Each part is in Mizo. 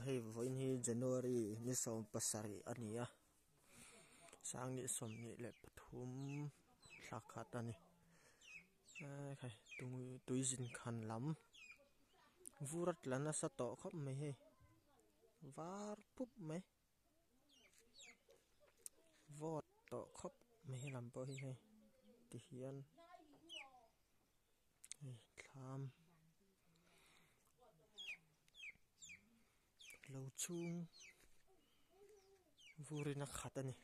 hei vawiin hi January ni 17 a ni a Sangni 23 thla khat a ni ekhai tui zin khan lam vur a tla nasa tawh khawp mai hei var pup mai. Vawt tawh khawp mai helam pawh hi hei tihian hei thlam lo chhung vurin a khat a ni.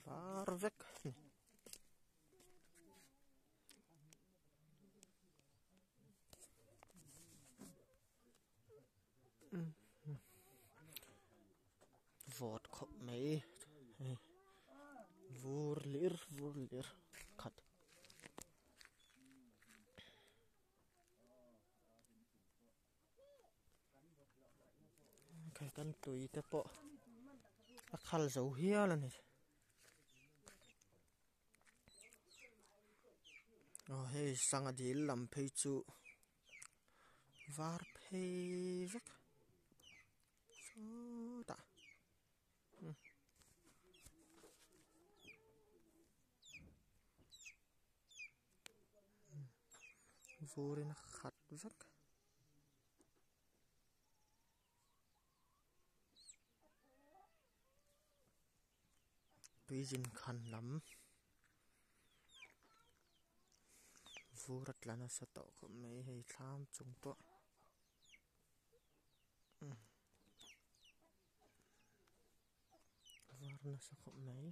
Var vek a ni. Vawt khawp mai hei vur lir vur lir khat. Khai kan tui te pawh a khal zo hial a ni. Aw hei sangha dil lam phei chu var phei vek sawtah. Vurin a khat vek. Tuizin khan lam vur a tla nasa tawh khawp mai hei thlam chung pawh. Var nasa khawp mai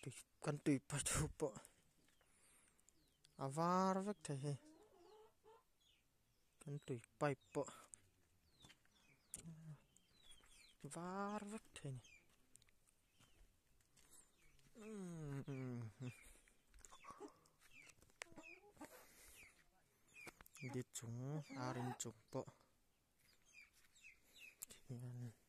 tui kan tui pathu pawh a var vek thei hei kan tui pipe pawh var vek thei a ni. Di chung ar in chung pawh khian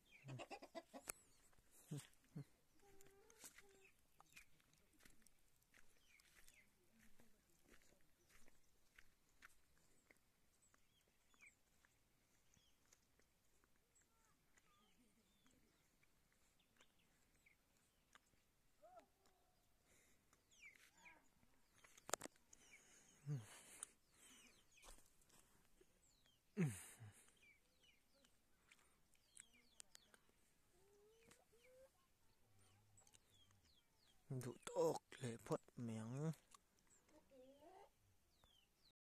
Duh tawk leh phawt mai ang.